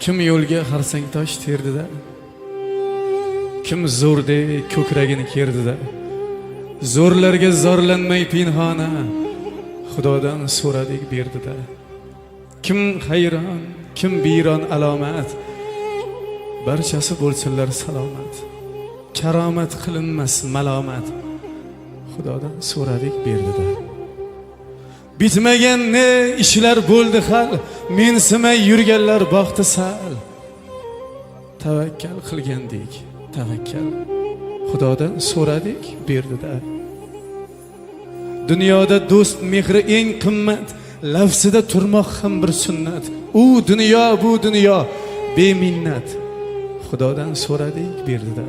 Kim yo'lga xarsang tosh terdida, kim zo'rdek ko'kragini kerdida, zo'rlarga zorlanmay pinhona Xudodan so'radik, berdida. Kim hayron, kim biyron alomat, barchasi bo'lsinlar salomat. Karomat qilinmas malomat, Xudodan so'radik, berdida. Bitmagan ne ishlar bo'ldi hal, mensimay yurganlar boqdi sal. Tavakkal qilgandik, tavakkal, Xudodan so'radik, berdida. Dunyoda do'st mehri eng qimmat, lafzida turmoq ham bir sunnat. U dunyo, bu dunyo beminnat, Xudodan so'radik, berdida.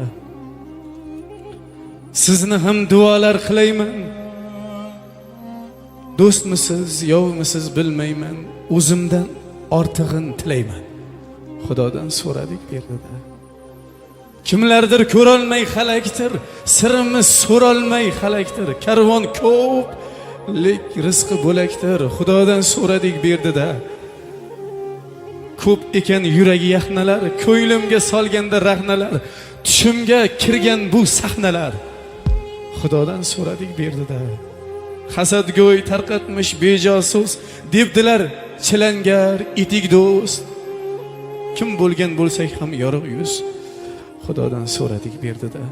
Sizni ham duolar qilayman, do'stmisiz, yovmisiz, bilmayman, o'zimdan ortig'in tilayman, Xudodan so'radik, berdida. Kimlardir ko'rolmay halakdir, sirimiz so'rolmay halakdir. Karvon ko'p, lek rizqi bo'lakdir, Xudodan so'radik, berdida. Ko'p ekan yuragi yaxnalar, ko'nglimga solganda rahnalar, tushimga kirgan bu sahnalar, Xudodan so'radik, berdida. Hasadgo'y tarqatmish bejo so'z, debdilar chilangar etik do'st. Kim bo'lgan bo'lsak ham yorug' yuz, Xudodan so'radik, berdida.